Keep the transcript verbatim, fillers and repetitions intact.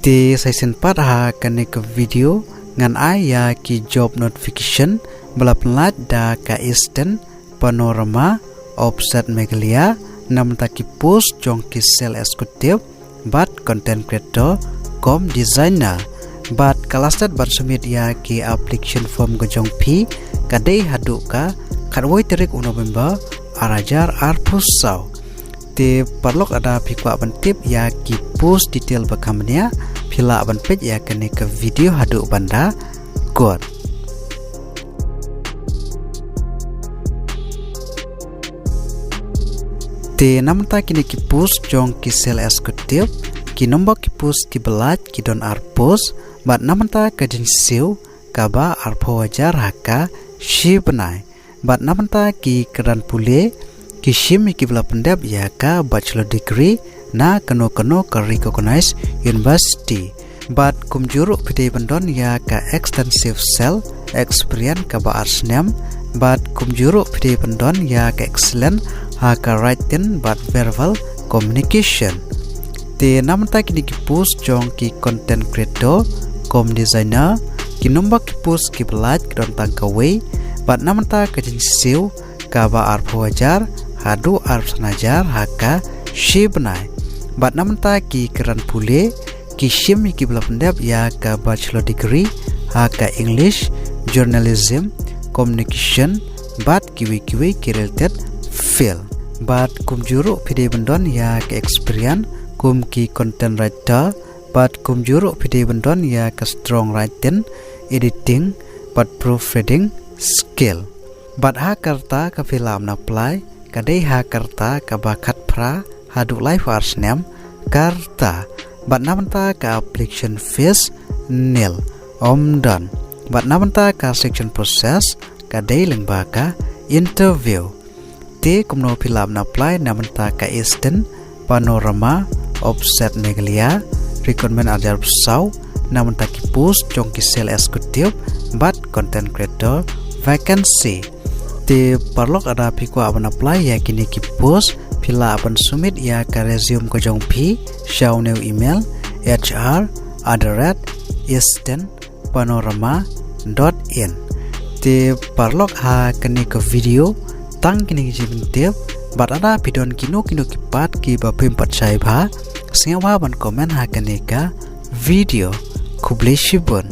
Te sa shisien pat ha kane ka video ngan ai ïa ki job notification ba la pynlait da ka Eastern Panorama Offset Meghalaya, na bynta ki post jong ki sales executive bad content creator cum designer. Bad ka last date ban submit ïa ki application form ka jong phi ka dei haduh ka khatwei tarik u November ar hajar arphew saw. Te paralok, lada phi kwah ban tip ïa ki post detail ba kham bniah, phi lah ban peit ïa kane ka video haduh ban da kut. Te na bynta kine ki post jong ki sales executive, ki number ki post kiba lait ki don ar post, bad na bynta ka jingsiew kaba arphew hajar ha ka shi bnai. Bad na bynta ki kyrdan pule, ki shim ïa kiba la pyndep ïa ka bachelor degree na kano kano ka recognized university. Bad kumjuh ruh phi dei ban don ïa ka extensive sales experience kaba ar snem. Bad kumjuh ruh phi dei ban don ïa ka excellent ha ka written bad verbal communication. Te na bynta kine ki post jong ki content creator cum designer, ki number ki post kiba lait ki don tang kawei. Bad na bynta ka jingsiew kaba arphew hajar haduh arphew san hajar ha ka shi bnai. Bad na bynta ki kyrdan pule, ki shim ïa kiba la pyndep ïa ka bachelor degree ha ka English, journalism, communication, bad kiwei kiwei ki related field. Bad kumjuh ruh phi dei ban don ïa ka experience kum ki content writer, bad kumjuh ruh phi dei ban don ïa ka strong writing, editing, bad proofreading skill. Bad ha ka rta kaba phi lah ban apply ka dei ha ka rta kaba khatphra haduh laiphew ar snem ka rta. Bad na bynta ka application fees nil, ym don. Bad na bynta ka selection process ka dei lyngba ka interview. Te kumno phi lah ban apply? Na bynta ka Eastern Panorama Offset Meghalaya, recruitment ar hajar arphew saw, na bynta ki post jong ki sales executive bad content creator vacancy. Te paralok, lada phi kwah ban apply ïa kine ki post, phi lah ban submit ïa ka resume ka jong phi sha une u email: H R at the rate eastern panorama dot in. Te paralok, ha kane ka video tang kine ki jingpyntip. Bad lada phi don kino kino ki pat kiba phim pat shai bha, sngewbha ban comment ha kane ka video. Khublei shibun.